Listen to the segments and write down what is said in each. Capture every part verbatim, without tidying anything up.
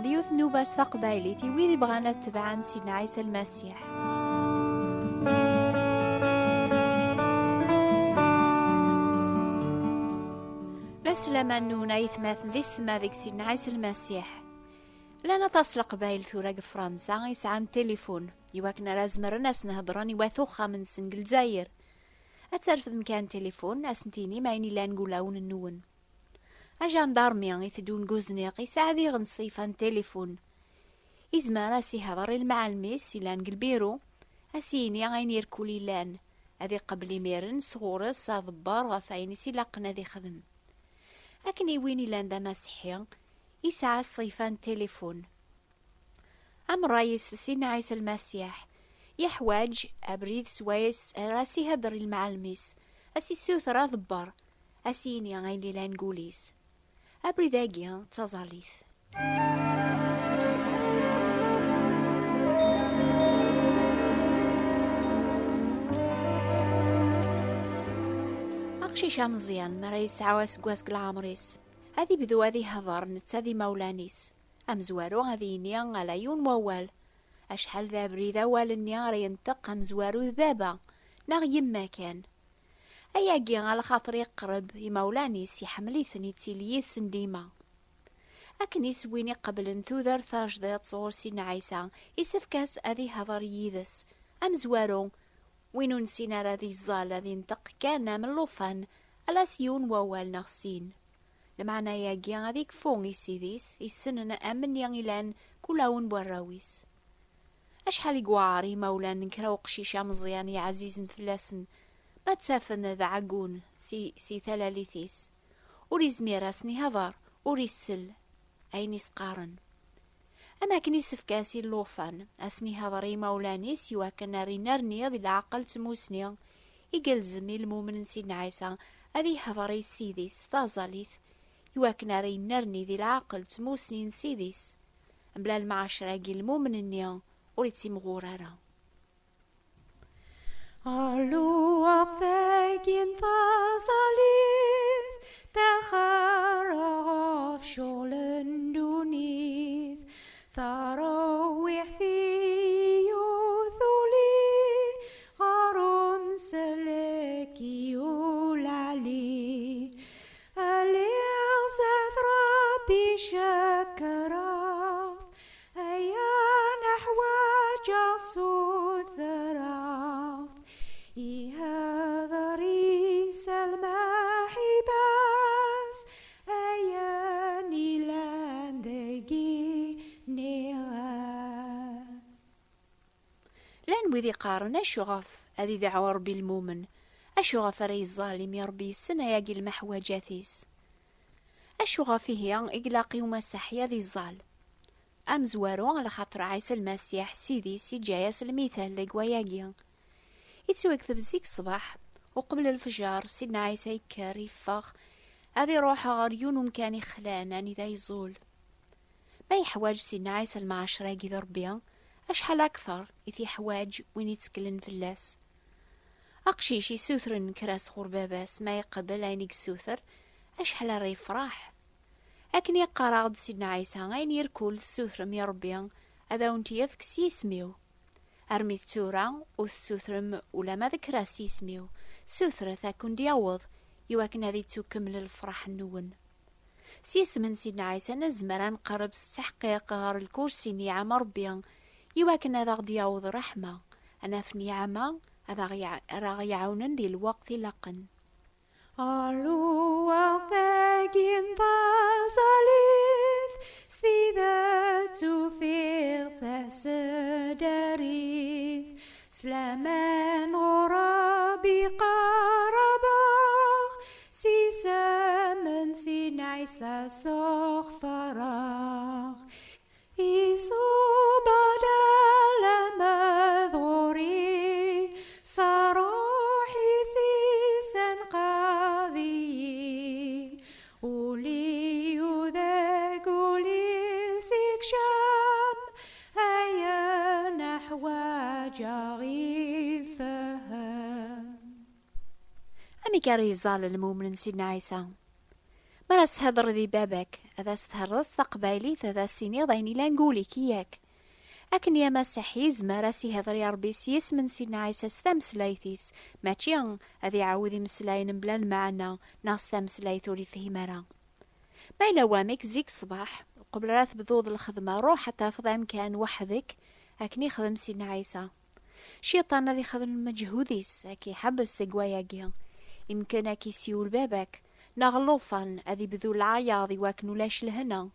D yiwet n nnuba s taqbaylit i wid ibɣan ad tebɛen Sidna Ɛisa Lmasiḥ. La sslam-nnun ay atmaten d yessetma deg Sidna Ɛisa Lmasiḥ. Llan aṭas n Leqbayel tura deg Fransa yesɛan tilifun, iwakken ara zemren ad sen-hedren i wat uxxam-nsen deg Lezzayer. Ad terfdem kan tilifun, ad sen-tinim ayen yellan deg ulawen-nwen. Ajandarmi iteddun deg uzniq yesɛa diɣen ṣṣifa n tilifun. Izmer ad s-ihder i lemɛellem-is yellan deg lbiru, ad s-yini ayen irkul yellan, ad iqebbel imiren sɣur-s aḍebber ɣef wayen i s-ilaqen ad ixdem. Akken i win yellan d amaseḥḥi, yesɛa ṣṣifa n tilifun. Am ṛṛay-is Sidna Ɛisa Lmasiḥ, yeḥwaǧ abrid swayes ara s-ihedder i lemɛellem-is, ad s-issuter aḍebber, ad s-yini ayen yellan deg wul-is. Abrid-agi d taẓallit. Aqcic ameẓyan, mi ara yesɛu aseggas deg leɛmer-is, ad ibdu ad ihder netta d imawlan-is. Amezwaru ad yini ala yiwen wawal. Acḥal d abrid awal-nni ara yenṭeq amezwaru d baba neɣ yemma kan. Ayagi alaxaṭer iqreb imawlan-is, iḥemmel-iten, ittili yid-sen dima. Akken-is win iqeblen tudert tajdiṭ sɣur Sidna Ɛisa, isefk-as ad ihder yid-s. Amezwaru, win ur nessin ara ad iẓẓal, ad inṭeq kan am llufan, ala s yiwen wawal neɣ sin. Lmeɛna-agi ad ikfu i Ssid-is, issnen am win ilan kulawen n warraw-is. Acḥal i yewɛer i yimawlan n kra uqcic ameẓyan i ɛzizen fell-asen, ma ttafen d aɛeggun si, si talalit-is. Ur izmir ad sen-ihder, ur isell ayen i s-qqaren. Am akken isefk-as i llufan, ad sen-ihder i yimawlan-is, iwakken ar inerni di leɛqel d tmusni, i yelzem i lmumen n Sidna Ɛisa ad ihder i Ssid-is s taẓallit, iwakken ara yennerni di leɛqel d tmusni n Ssid-is. Mebla lmeɛcra-agi, lmumen-nni ur ittimɣur ara. Ɣer lweqt-agi n taẓallit, taxar ɣef ccɣel n ddunit, tarawwiḥt i yutuli, ɣer umsellek i ulɛli. Lliɣ zdat Ṛebbi cekkreɣ-t, aya neḥwaǧeɣ sutreɣ-t. Ihder-is lmaḥiba-s, ayen ilan deg-i nniɣ-as. Llan wid iqqaren, acu ɣef ad idɛu Ṛebbi lmumen? Acu ɣef ara yeẓẓal imi Ṛebbi yessen ayagi lmeḥwaǧat-is? Acu ɣef ihi i ilaq i umasaḥi ad iẓẓal? Amezwaru, alaxaṭer Ɛisa Lmasiḥ, Ssid-is, iǧǧa-yas lmital deg wayagi. Ittwakteb zik ṣṣbeḥ, uqbel lefjer, Sidna Ɛisa yekker, yeffeɣ, ad iruḥ ɣer yiwen umkan ixlan anida yeẓẓul. Ma yeḥwaǧ Sidna Ɛisa lmeɛcra-agi d Ṛebbi, acḥal akteṛ i t-yeḥwaǧ win itteklen fell-as? Aqcic isutren kra sɣur baba-s, ma iqbel ayen i yessuter, acḥal ara yefṛeḥ! Akken i yeqqar-aɣ-d Sidna Ɛisa, ayen irkul tessutrem i Ṛebbi, ad awen-t-yefk s yisem-iw. Armi d tura, ur tessutrem ulama d kra s yisem-iw. Sutret, ad ken-d-yaweḍ, iwakken ad ittukemmel lefṛaḥ-nwen. S yisem n Sidna Ɛisa nezmer ad nqerreb s tteḥqiq ɣer lkursi n niɛam Ṛebbi, iwakken ad aɣ-d-yaweḍ ṛṛeḥma, ad naf niɛama ad aɣ-iɛ-, ara aɣ-iɛawnen di lweqt ilaqen. Ɣer lweqt-agi n taẓallit, s tidet ufiɣ taseddarit, s laman ɣur Ṛebbi qerrbeɣ, s yisem n Sidna Ɛisa stuxfareɣ. Iṣubb-aɣ-d alamma d ɣur-i, s ṛṛuḥ-is issenqad-iyi. Ul-iw deg ul-is ikcem, ayen ḥwaǧeɣ ifehhem. Amek ara iẓẓal lmumen n Sidna Ɛisa? Ara s-hedreḍ i baba-k, ad as-therreḍ s taqbaylit, ad as-tiniḍ ayen ilan deg wul-ik, yak. Akken i amasiḥi yezmer ad s-ihder i Ṛebbi s yisem n Sidna Ɛisa s tameslayt-is, mačči ad iɛawed imeslayen mebla lmeɛna neɣ s tameslayt ur ifhim ara. Ma yella wamek, zik ṣṣbeḥ, uqbel ara tebduḍ lxedma, ruḥ ad tafeḍ amkan weḥd-k, akken ixdem Sidna Ɛisa. Cciṭan ad ixdem lmeǧhud-is, ad k-iḥebbes deg wayagi. Imken ad k-isiwel baba-k, neɣ llufan ad ibdu lɛayaḍ i wakken ulac lehna.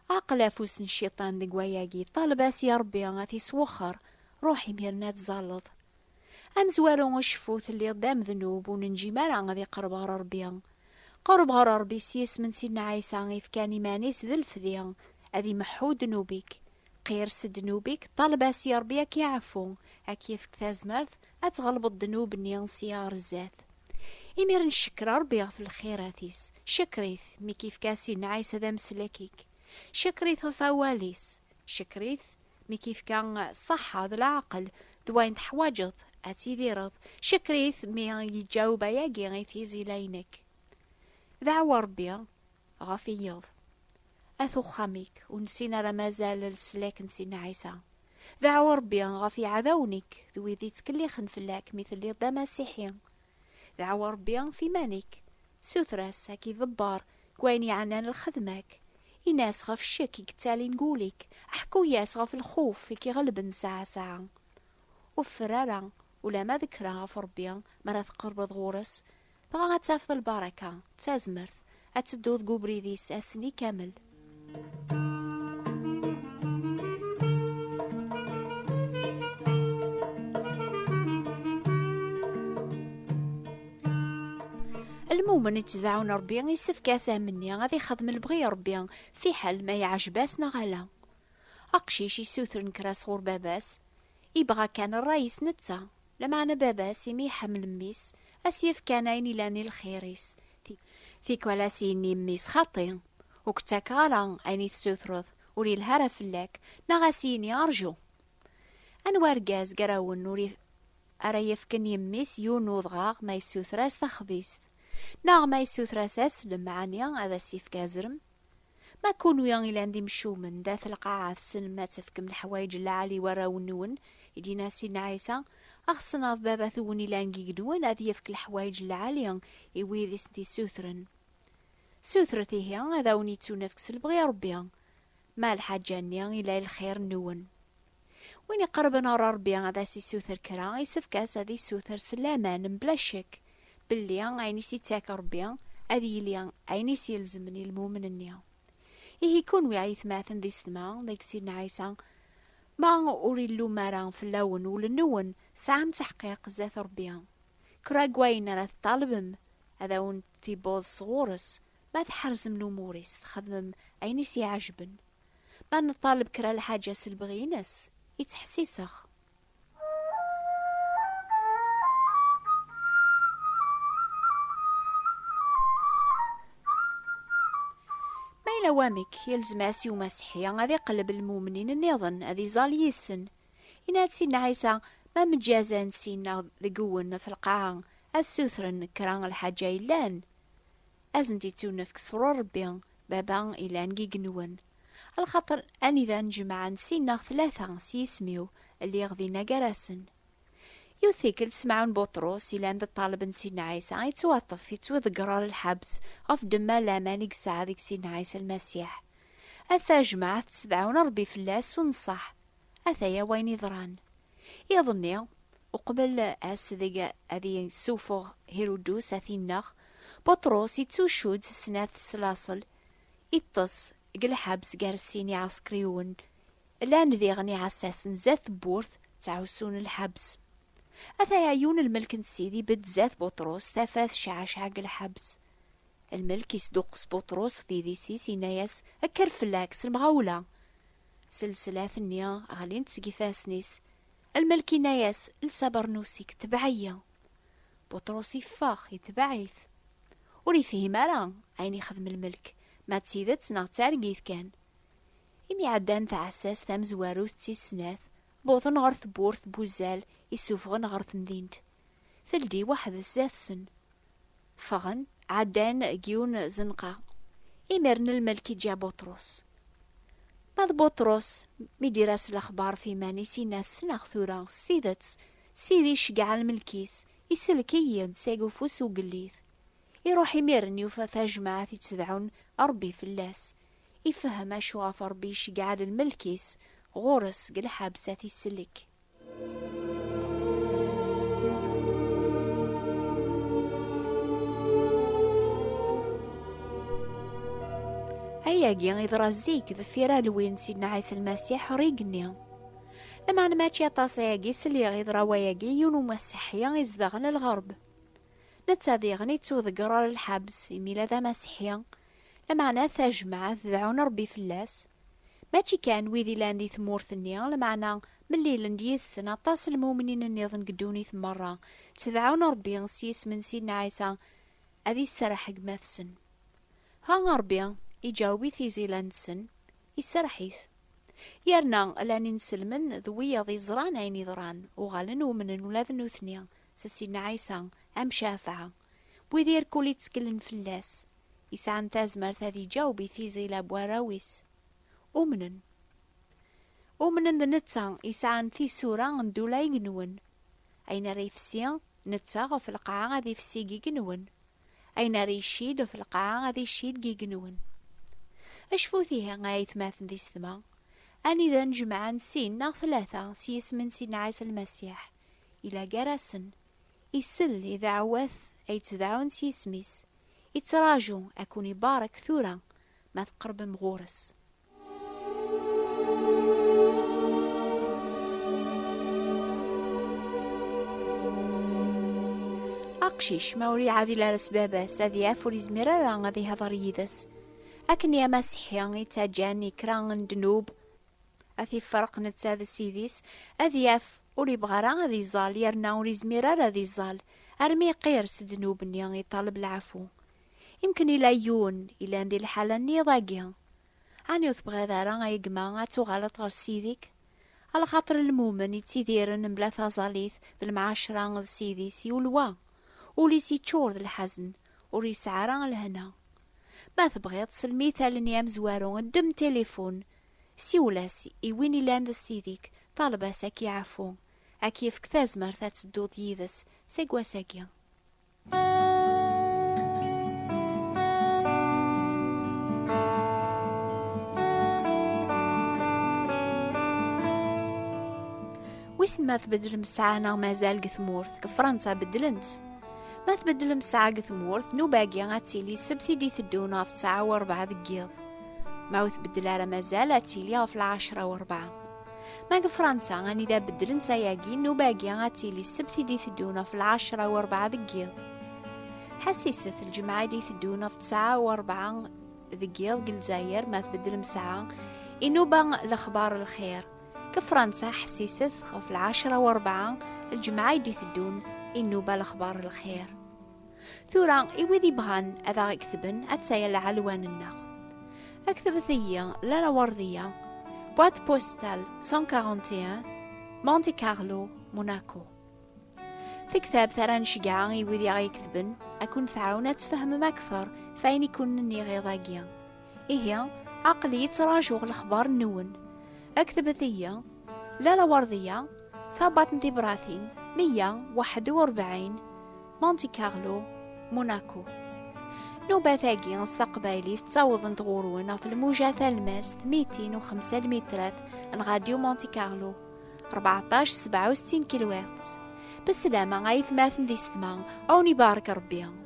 Ɛqel afus n cciṭan deg wayagi, ṭaleb-as i Ṛebbi ad t-iswexxer, ruḥ imiren ad tẓalleḍ. Amezwaru uceffu, telliḍ d amednub, ur nenǧim ara ad iqerreb ɣer Ṛebbi. Qerreb ɣer Ṛebbi s yisem n Sidna Ɛisa ifkan iman-is d lefdi, ad imeḥḥu ddnub-ik. Qir s ddnub-ik, ṭaleb-as i Ṛebbi ad k-iɛfu, ad k-yefk tazmert ad tɣelbeḍ ddnub-nni sya ɣer zdat. Imiren cekker Ṛebbi ɣef lxirat-is, cekker-it mi k-ifka Sidna Ɛisa d ameslak-ik, cekker-it ɣef awal-is, cekker-it mi k-ifka ṣṣeḥḥa d leɛqel d wayen teḥwaǧeḍ ad tidireḍ, cekker-it mi yeǧǧaweb ayagi i tizi-inek. Deɛw Ṛebbi ɣef iyeḍ. At uxxam-ik, ur nessin ara mazal leslak n Sidna Ɛisa. Deɛw Ṛebbi ɣef iɛdawen-ik d wid yettkellixen fell-ak mi telliḍ d amasiḥi. Deɛw Ṛebbi ɣef iman-ik. Suter-as ad k-iḍebber deg wayen yeɛnan lxedma-k. Ini-as ɣef ccek i yettalin deg wul-ik. Ḥku-yas ɣef lxuf i k-iɣelben saɛa saɛa. Ur ffer ara ulamma d kra ɣef Ṛebbi mi ara tqerrbeḍ ɣur-s, dɣa ad tafeḍ lbaraka d tazmert ad tedduḍ deg ubrid-is ass-nni kamel. Lmumen ittdaɛun Ṛebbi issefk-as amenni ad ixdem lebɣi n Ṛebbi, fiḥel ma yeɛjeb-as neɣ ala. Aqcic issutren kra sɣur baba-s, ibɣa kan ṛṛay-is netta, lameɛna baba-s imi iḥemmel mmi-s, a s-yefk kan ayen ilan i lxir-is. Ti-, tikwal a s-yenni mmi-s: "Xaṭi, ur k-ttakeɣ ara ayen i tessutreḍ, ur yelha ara fell-ak", neɣ a s-yini: "Rju." Anwa argaz gar-awen ur i-, ara yefken i mmi-s yiwen n udɣaɣ ma yessuter-as taxbizt, neɣ ma yessuter-as aslem, ɛni ad as-yefk azrem? Ma kunwi ilan d imcumen, d at lqaɛa, tessnem ad tefkem leḥwayeǧ n lɛali i warraw-nwen, i d-yenna Sidna Ɛisa, axṣen ɣef Baba-twen ilan deg igenwan ad yefk leḥwayeǧ n lɛali i wid i sen-t-issutren. Sutret ihi, ad awen-yettunefk s lebɣi n Ṛebbi, ma lḥaǧa-nni ila i lxir-nwen. Win iqerben ɣer Ṛebbi ad as-isuter kra, isefk-as ad isuter s laman, mebla ccek, belli ayen i s-ittak Ṛebbi ad yili ayen i s-ilezmen i lmumen-nni. Ihi kunwi, ay atmaten d isetma, deg Sidna Ɛisa, ma ur illum ara fell-awen wul-nwen, tesɛam taḥqiq zdat Ṛebbi. Kra n wayen ara teṭṭalbem, ad awen-t-ibuḍ sɣur-s, ma tḥerzem lumuṛ-is, txedmem ayen i s-iɛejben. Ma neṭṭaleb kra lḥaǧa s lebɣi-ines, ittḥessiseɣ. Ma yella wamek, yelzem-as i umaseḥi ad iqelleb lmumnin nniḍen, ad iẓal yid-sen. Yenna-d Sidna Ɛisa: "Ma mǧazan sin neɣ deg-wen ɣef lqaɛa, ad sutren kra n lḥaǧa yellan, ad sen-d-ittunefk sɣur Ṛebbi, Baba ilan deg igenwan. Lxaṭer anida nnejmaɛen sin neɣ tlata s yisem-iw, lliɣ dinna gar-asen." Yiwet tikkelt, Semɛun Buṭrus, ilan d ṭṭaleb n Sidna Ɛisa, yettwaṭṭef, yettwaḍegger ɣer lḥebs ɣef ddemma n laman i yesɛa deg Sidna Ɛisa Lmasiḥ. Ata jmaɛt tettdɛawan Ṛebbi fell-as s unṣeḥ. Ataya wayen yeḍran. Iḍ-nni, uqbel ass deg ad yessufeɣ Hirudus ad t-ineɣ, Buṭrus yettucud s snat s laṣel, iṭṭes deg lḥebs gar sin iɛsekriwen, llan diɣen iɛessasen zdat tewwurt ttɛussun lḥebs. Ataya yiwen n lmelk n Ssid ibedd zdat Buṭrus, tafat tecɛaceɛ deg lḥebs. Lmelk isduqqes Buṭrus ɣef yidis-is, yenna-yas: "Kker fell-ak s lemɣawla!" Sselselat-nni ɣlint seg ifassen-is. Lmelk yenna-yas: "Els abernus-ik, tbeɛ-iyi." Buṭrus iffeɣ, itbeɛ-it. Ur yefhim ara ayen ixdem lmelk, ma d tidet neɣ d targit kan. Imi ɛeddan taɛessast tamezwarut d tis snat, wwḍen ɣer tewwurt n wuzzal isuffɣen ɣer temdint. Teldi weḥd-s zdat-sen. Ffɣen, ɛeddan deg yiwen zenqa. Imiren lmelk iǧǧa Buṭrus. Ma d Buṭrus, mi d-iras lexbar f iman-is, inna: "Ssneɣ tura s tidet, Sidi iceggeɛ lmelk-is, isellek-iyi-d seg ufus ugellit." Iruḥ imiren, yufa tajmaɛt ittedɛun Ṛebbi fell-as. Ifehhem acu ɣef Ṛebbi iceggeɛ lmelk-is ɣur-s deg lḥebs ad t-isellek. Ayagi iḍra zik deffir alwi n Sidna Ɛisa Lmasiḥ ɣer igenni. Lameɛna mačči aṭas ayagi sliɣ iḍra wayagi i yiwen umasiḥi izedɣen lɣerb. Netta diɣen ittuḍegger ɣer lḥebs imi yella d amasiḥi, lameɛna tajmaɛt dɛun Ṛebbi fell-as. Mačči kan wid illan di tmurt-nni, lameɛna mlilen-d yid-sen aṭas n lmumnin nniḍen deg ddunit merra, ttedɛun Ṛebbi s yisem n Sidna Ɛisa ad iserreḥ deg gma-tsen. Ha Ṛebbi iǧaweb i tizi-la-nsen, iserreḥ-it. Yerna llan inselmen d wiyaḍ iẓran ayen iḍran, uɣalen umnen ula d nutni s Sidna Ɛisa am ccafɛa, wid irkul itteklen fell-as, isɛan tazmert ad iǧaweb i tizi-la n warraw-is. Umnen. Umnen d netta isɛan tisura n ddula igenwen. Ayen ara ifsi netta ɣef lqaɛa ad ifsi deg igenwen. Ayen ara iccid ɣef lqaɛa ad iccid deg igenwen. Acfut ihi ay atmaten d isetma, anida njemɛen sin neɣ tlata s yisem n Sidna Ɛisa Lmasiḥ, ila gar-asen, isell i dɛawat ay yettdɛun s yisem-is, ittraǧu ad ken-ibarek tura ma tqerbem ɣur-s. Aqcic, ma ur iɛadil ara s baba-s, ad yaf ur izmir ara ad ihder yid-s. Akken i amasiḥi ittaǧǧan i kra n ddnub ad t-ifreq netta d ssid-is, ad yaf ur ibɣi ara ad iẓẓal, yerna ur izmir ara ad iẓẓal, armi iqir s ddnub-nni, iṭaleb lɛafu. Imken ila yiwen ilan di lḥala-nni iḍ-agi. Ɛni ur tebɣiḍ ara, ay gma, ad tuɣaleḍ ɣer ssid-ik? Alaxaṭer lmumen ittidiren mebla taẓallit d lemɛacra d ssid-is, yulwa. Ul-is yeččur d lḥazen, ur yesɛi ara lehna. Ma tebɣiḍ, s lmital-nni amezwaru, ddem tilifun, siwel-as i win ilan d ssid-ik, ṭaleb-as ad k-iɛfu, ad k-yefk tazmert ad tedduḍ yid-s seg wass-agi. Wissen ma tbeddlem ssaɛa neɣ mazal deg tmurt? Deg Fransa beddlent. Ma tbeddlem ssaɛa deg tmurt, nnuba-agi ad tili ssebt i d-iteddun ɣef ttɛa u ṛebɛa deg yiḍ. Ma ur tbeddel ara, mazal ad tili ɣef lɛecṛa u ṛebɛa. Ma deg Fransa, anida beddlent ayagi, nnuba-agi ad tili ssebt i d-iteddun ɣef lɛecṛa u ṛebɛa deg yiḍ. Ḥassiset, lǧemɛa i d-iteddun ɣef ttɛa u ṛebɛa deg yiḍ deg Lezzayer, ma tbeddlem ssaɛa, inuba lexbar lxir. Deg Fransa, ḥessiset, ɣef lɛecṛa u ṛebɛa, lǧemɛa i d-iteddun, inuba lexbar lxir. Tura, i wid ibɣan ad aɣ-ketben, attaya lɛelwan-nneɣ. Ketbet-iyi, Lalla Werdiya, boîte postale cent quarante et un, Monte Carlo, Monaco. Tektabt ara nceggeɛ i wid i aɣ-iketben, ad ken-tɛawen ad tfehmem akteṛ f ayen i ken-nniɣ iḍ-agi. Ihi, aql-i ttrajuɣ lexbar-nwen. Ketbet-iyi, Lalla Werdiya, tabbaṭ n tibratin, meyya waḥed u ṛebɛin, Monte Carlo, Monaco. Nnubat-agi s taqbaylit ttawḍent ɣur-wen ɣef lmuja talmast mitin u xemsa lmitrat n Radio Monte Carlo, rbeɛṭac sebɛa u settin kilohertz. Beslama ay atmaten d isetma, a wen-ibarek Ṛebbi.